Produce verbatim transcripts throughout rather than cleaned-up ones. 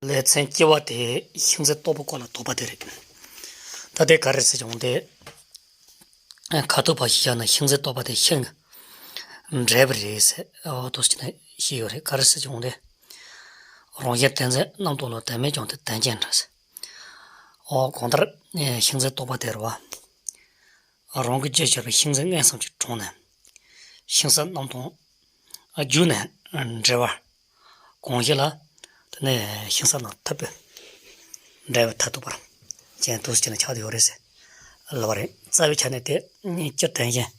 ལེ་ཚན་བཅུ་པ་དེ་ཤིང་ཚད་རྟོག་པའི་སྐོར་ལ་དོགས་པ་དེ་རེད། ད་དེ་ག་རེ་ཟེར་བྱུང་སྟེ། ཁ་ཐུག་པ་ཞིག་བཞག་ན་ཤིང་ཚད་རྟོག་པ་དེ་ཤིང་གི་འབྲས་བུ་རེད་ཟེར། འོ་དེ་འདྲ་ཞིག་བཤད་ཡོད་རེད། ག་རེ་ཟེར་བྱུང་སྟེ། རང་བཞིན་དོན་གཟན་རྣམ་རྟོག་ལ། དོན་མེད་ཀྱང་དེ་དོན་ཅན་འདྲ་ཟེར། འོ་གང་ལྟར་ཤིང་ཚད་རྟོག་པ་དེ་རེད་བ། རང་གི་རྒྱུ་ཆགས་པའི་ཤིང་ཚད་མངོན་སུམ་གྱིས་གྲུབ་ནས། ཤིང་ས་རྣམ་སྟོང་བརྒྱུད་ནས་འབྲེལ་བ་གང་ཞིག་ལ། དེ་ནས་ཤིང་ས་རྣམས་ཐུབ་པས་འབྲེལ་བའི་མཐར་ཐུག་པར་ཅན་དུ་ཟེར་ནས་ཆགས་བསྡད་ཡོད་རེད་ཟེར། ལབ་པ་རེད། རྩ་བའི་ཆ་ནས་དེ་སྤྱིར་དོན་གཞན་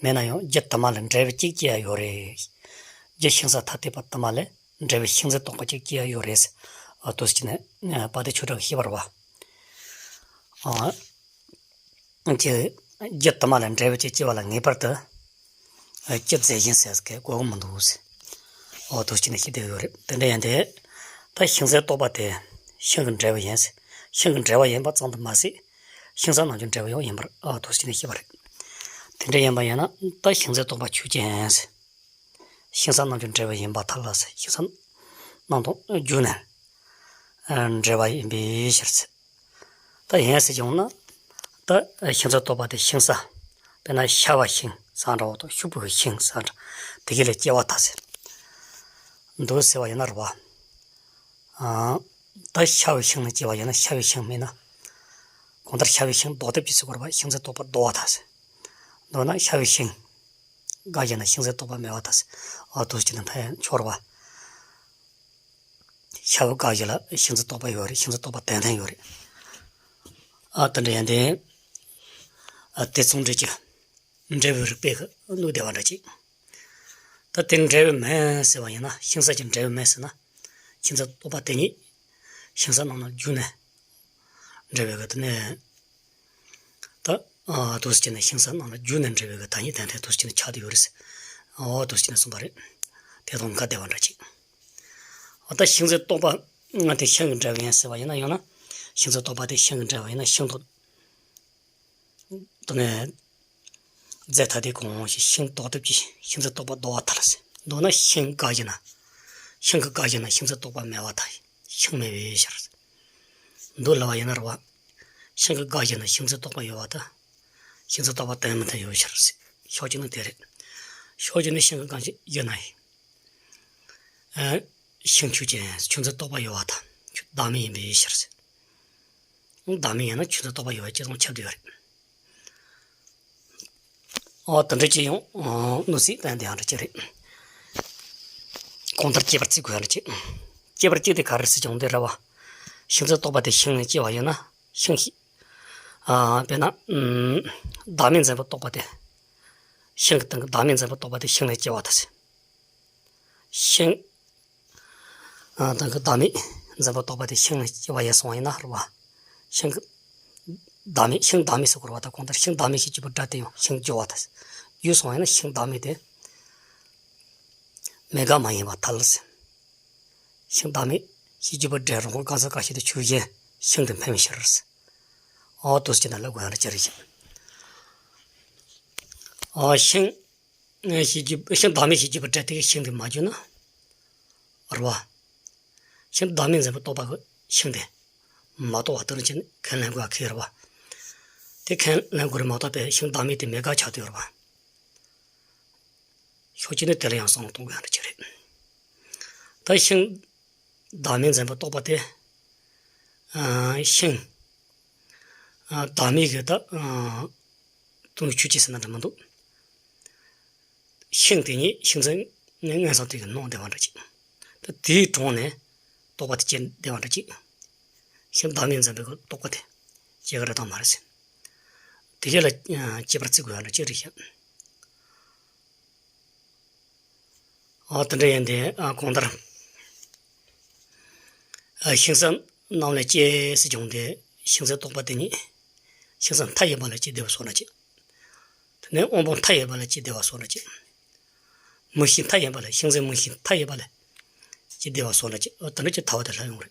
མེད་ན་ཡང་རྒྱུ་དུ་མ་ལ་འབྲེལ་བ་གཅིག་སྐྱེ་ཡ་ཡོད་རེད། རྒྱུ་ཤིང་ས་ཐ་དད་པ་དུ་མ་ལས་འབྲེལ་བའི་ཤིང་ཚད་རྟོག་པ་གཅིག་སྐྱེ་ཡ་ཡོད་རེད་ཟེར། དུ་ཟེར་ནས་པ་དེ་ཆོས་གྲགས་ཤེས་པ་རེད་བ། ཀྱི་རྒྱུ་དུ་མ་ལ་འབྲེལ་བ་གཅིག་སྐྱེ་བ་ལ་ངེས་པར་དུ་རྒྱུ་རྫས་གཞན་ཟེར་གི་དགོས་མི་འདུག་ཟེར། འོ་དེ་འདྲ་ཞིག་ནས་ཤེས་བསྡད་ཡོད་རེད། དེ་འདྲ་ཡིན་དུས་ད་ཤིང་ཚད་རྟོག་པ་དེ་ཤིང་གི་འབྲས་བུ་ཡིན་ཟེར། ཤིང་གི་འབྲས་བུ་ཡིན་པ་ཙམ་དུ་མ་ཟད། ཤིང་ས་རྣམས་ཀྱི་འབྲས་བུ་ཡང་ཡིན་པར་འོ་དེ་འདྲ་ཞིག་ནས་ཤེས་པ་རེད། དེ་འདྲ་ཡིན་པ་ཡིན་ན་ད་ཤིང་ཚད་རྟོག་པ་ཆོས་ཅན་ཟེར། ཤིང་ས་རྣམས་ཀྱི་འབྲས་བུ་ཡིན་པར་ཐལ་ལ་ཟེར། ཤིང་ས་རྣམས་དང་བརྒྱུད་ནས་འབྲེལ་བ་ཡིན་པའི་ཕྱིར་ཟེར། ད་ཡིན་ཟེར་བྱུང་ན། ད་ཤིང་ཚད་རྟོག་པ་དེ་ཤིང་ས། དཔེར་ན་ཤ་བའི་ཤིང་ཟེར་འདྲ་བོ་དང་ཤུག་པའི་ཤིང་ཟེར་འདྲ། དེ་ག་ལ་སྐྱེ་བ་དང་ཟེར། འདུག་ཟེར་བ་ཡིན་ན་རེད་བ། ཨ། ད་ཤ་བའི་ཤིང་ལ་སྐྱེ་བ་ཡིན་ན་ཤ་བའི་ཤིང་མིན་ན། གང་ལྟར་ཤ་བའི་ཤིང་ལྡོག་ཐབས་ཀྱིས་ཟེར་དགོས་རེད་བ། ཤིང་ཚད་རྟོག་པ་ལྡོག་པ་དང་ཟེར། མདོར་ན་ཤ་བའི་ཤིང་འགའ་ཡིན་ན་ཤིང་ཚད་རྟོག་པ་མེད་པ་དང་ཟེར། འོ་དེ་འདྲ་ཞིག་ནས་ཕན་ཆོག་རེད་བ། ཤ་བའི་འགའ་ཞིག་ལ་ཤིང་ཚད་རྟོག་པ་ཡོད་རེད། ཤིང་ཚད་རྟོག་པ་དོན་དམ་ཡོད་རེད། ཨ་དེ་འདྲ་ཡིན་དུས། ཨ་དེ་མཚུངས་འབྲེལ་གྱི་འབྲས་བུའི་རིགས་པས་གནོད་བསྡད་པ་འདྲ་ཅིག་ད་དེ་འབྲས་བུ་མེད་ཟེར་བ་ཡིན་ན། ཤིང་ས་ཀྱི་འབྲས་བུ་མེད་ཟེར་ན། ཤིང་ཚད་རྟོག་པ་དེ་ཉིད་ཤིང་ས་རྣམས་ལ་བརྒྱུད་ནས་འབྲེལ་བའི་གི་དེ་ནས། ད་ཨ་དེ་འདྲ་ཞིག་ནས་ཤིང་ས་རྣམས་ལ་བརྒྱུད་ནས་འབྲེལ་བའི་གི་བདག་ཉིད་དོན་མཐུན་དེ་འདྲ་ཞིག་ནས་ཆགས་བསྡད་ཡོད་རེད་ཟེར། འོ་དེ་འདྲ་ཞིག་ནས་གསུངས་པ་རེད། དེ་དང་འགལ་བསྡད་པ་འདྲ་ཅིག་འོ་ད་ཤིང་ཚད་རྟོག་པ་ང་དེ་ཤིང་གི་འབྲས་བུ་ཡིན་ཟེར་བ་ཡིན་ན། ཡང་ན་ཤིང་ཚད་རྟོག་པ་དེ་ཤིང་གི་འབྲས་བུ་ཡིན་ན། ཤིང་ཐོག་དེ་ནས་རྫས་ཐ་དད་གང་ཞིག་ཤིང་ལྡོག་ཐབས་ཀྱིས་ཤིང་ཚད་རྟོག་པ་ལྡོག་པར་ཐལ་ཟེར། མདོར་ན་ཤིང་འགའ་ཞིག་ན། ཤིང་གི་འགའ་ཞིག་ན་ཤིང་ཚད་རྟོག་པ་མེད་པར་ཐལ། ཤིང་མེད་པའི་ཕྱིར། འདུག་ལབ་པ་ཡིན་ན་རེད་བ། ཤིང་གི་འགའ་ཞིག་ན་ཤིང་ཚད་རྟོག་པ་ཡོད་པར་ཐལ། ཤིང་ཚད་རྟོག་པ་དོན་མི་མཐུན་ཡོད་ཕྱིར་ཟེར། ཕྱོགས་གཅིག་ནི་དེ་རེད། ཕྱོགས་གཅིག་ནི་ཤིང་གི་འགའ་ཞིག་ན་ཡང་། ཨ། ཤིང་ཆོས་ཅན། ཆོས་ཚད་རྟོག་པ་ཡོད་པར་ཐལ། ཆོས་བདག་མེད་ཡིན་པའི་ཕྱིར་ཟེར། བདག་མེད་ཡིན་ན་ཆོས་ཚད་རྟོག་པ་ཡོད་པ་སྤྱི་དང་ཁྱབ་བསྡད་ཡོད་རེད། ཨོ་དེ་འདྲ་ཅིག་ཡང་གནོད་སྲིད་བསྟན་དེ་ཡང་འདྲ་ཅིག་རེད། གང་ལྟར་གཅེས་པར་བརྩི་དགོས་ཡང་འདྲ་ཅིག་གཅེས་པར་བརྩི་དེ་ག་རེ་ཟེར་བྱུང་དེ་རེད་བ། ཤིང་ཚད་རྟོག་པ་དེ་ཤིང་ནས་སྐྱེ་བ་ཡིན་ན། ཤིང་ཤི། ཨ་དཔེར་ན། ཨམ། བདག་མེད་འཛིན་པ་རྟོག་པ་དེ། ཤིང་གི་སྟེང་གི་བདག་མེད་འཛིན་པ་རྟོག་པ་དེ་ཤིང་ནས་སྐྱེ་བ་དང་ཟེར། ཤིང་། ཨ་དང་གི་བདག་མེད་འཛིན་པ་རྟོག་པ་དེ་ཤིང་ནས་སྐྱེ་བ་ཡིན་སོང་ཡིན་ན་རེད་བ། ཤིང་གི་བདག་མེད། ཤིང་བདག་མེད་ཟེར་དགོས་རེད་བ། ད་གང་ལྟར་ཤིང་བདག་མེད་ཞེས་བརྗོད་པའི་སྒྲ་དེ་ཡང་ཤིང་བརྗོད་པ་དང་ཟེར། བརྗོད་སོང་ཡིན་ན་ཤིང་བདག་མེད་དེ་མེད་དགག་མ་ཡིན་པར་ཐལ་ཟེར། ཤིང་བདག་མེད་ཞེས་བརྗོད་པའི་སྒྲས་རང་ཁོངས་གང་ཟག་གང་ཞིག་ཏུ་ཆོས་ཅན་ཤིང་དུ་འཕེན་པའི་ཕྱིར་ཟེར། ཨོ་དེ་འདྲ་ཅིག་ན་ལབ་དགོས་ཡང་འདྲ་ཅིག་རེད་ཤག་ཨོ་ཤིང་། ཤིང་བདག་མེད་ཞེས་བརྗོད་པའི་སྒྲ་དེ་གིས་ཤིང་དེ་མ་བརྗོད་ན། རེད་བ། ཤིང་བདག་མེད་འཛིན་པ་རྟོག་པ་གིས་ཤིང་དེ་མ་རྟོགས་པ་དེ་རང་ཅན་ཁས་ལེན་དགོས་ཁེལ་རེད་བ། དེ་ཁས་ལེན་དགོས་རེད་མ་གཏོགས་པའི་ཤིང་བདག་མེད་དེ་མེད་དགག་ཆགས་བསྡད་ཡོད་རེད་བ། ཕྱོགས་གཅིག་ནས་དེ་ལ་ཡང་བསམ་བློ་གཏོང་དགོས་ཡང་འདྲ་ཅིག་རེད། ད་ཤིང་བདག་མེད་འཛིན་པ་རྟོག་པ་དེ། ཨ་ཤིང་། ཨ་བདག་མེད་ཀྱི་ད་ཨ་སྟོང་ཉིད་ཆོས་ཅན་ཟེར་ན་འདྲ་མི་འདུག་ཤིང་དེ་ཉིད་ཤིང་ཚད་མངོན་སུམ་དེ་གིས་སྣང་བསྡད་པ་འདྲ་ཅིག་ད་དེའི་དྲུང་ནས་རྟོག་པ་དེ་སྐྱེས་བསྡད་པ་འདྲ་ཅིག་ཤིང་བདག་མེད་འཛིན་པའི་རྟོག་པ་དེ་སྐྱེ་གི་རེད་དམ་མ་རེད་ཟེར། དེ་ག་ལ་ཨ་གཅེས་པར་བརྩི་དགོས་པ་འདྲ་ཅིག་རེད་ཤག་ཨ་དེ་འདྲ་ཡིན་དུས་ཨ་གང་ལྟར། ཨ་ཤིང་ས་རྣམས་ལ་སྐྱེ་ཟེར་བྱུང་སྟེ། ཤིང་ཚད་རྟོག་པ་དེ་ཉིད་ཤིང་ས་མཐའ་ཡས་པ་ལ་སྐྱེས་བསྡད་པ་སོགས་འདྲ་ཅིག་དེ་ནས་དབང་པོ་མཐའ་ཡས་པ་ལ་སྐྱེས་བསྡད་པ་སོགས་འདྲ་ཅིག་མིག་ཤེས་མཐའ་ཡས་པ་ལ། ཤིང་ཚད་མིག་ཤེས་མཐའ་ཡས་པ་ལ་སྐྱེས་བསྡད་པ་སོགས་འདྲ་ཅིག་ཨ་དེ་འདྲ་ཅིག་ཐལ་བ་དེ་ལྷག་ཡོང་རེད།